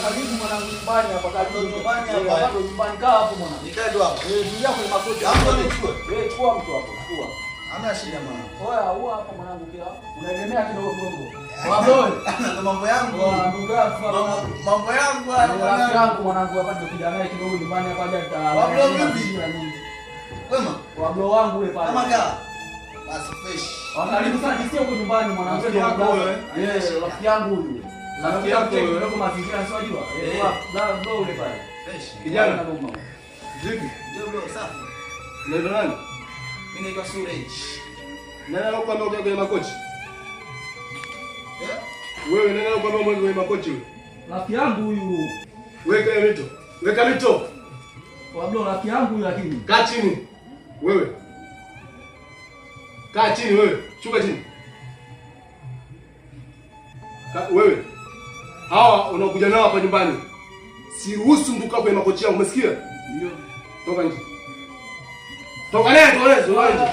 Karibu mwanangu nyumbani hapa, karibu Nyumbani Eh, hapa, hapa eh. ndo nyumbani, kaa hapo mwanangu. Nikae tu hapo. Eh, tulia kwenye makochi. Hapo nichukue. Eh, chukua mtu hapo, chukua. Hamna shida mwanangu. Oya, huwa hapo mwanangu kia. Unaegemea kidogo mgongo. Waboi. Ndo mambo yangu. Ndugu yangu hapa. Mambo yangu haya Rafiki mwanangu. yangu mwanangu hapa nimekuja naye kidogo nyumbani hapa aje Wablo vipi? Wema. Wablo wangu yule pale. Kama kaa. Basi fresh. Karibu sana jisikie huko nyumbani mwanangu. Rafiki yako huyo, eh? Eh, rafiki yangu huyu. Rafiki yako huyo, eh? Kidogo mazingira si wajua. Eh, Eh. bro yule pale. Fresh. Kijana. Noma. Vipi? Ndio bro, safi. Unaitwa nani? Mimi naitwa Surej. Nani alokuambia ukae kwenye makochi? Eh? Wewe nani alokuambia umweke kwenye makochi wewe? Rafiki yangu huyu. Weka hiyo mito. Weka mito. Wablo rafiki yangu huyu lakini. Kaa chini. Wewe. Kaa chini wewe. Shuka chini. Wewe. Hawa unakuja nao hapa nyumbani. Siruhusu mtu kukaa kwenye makochi yangu, umesikia? Ndio. Toka nje. Toka naye, toka naye, toka nje.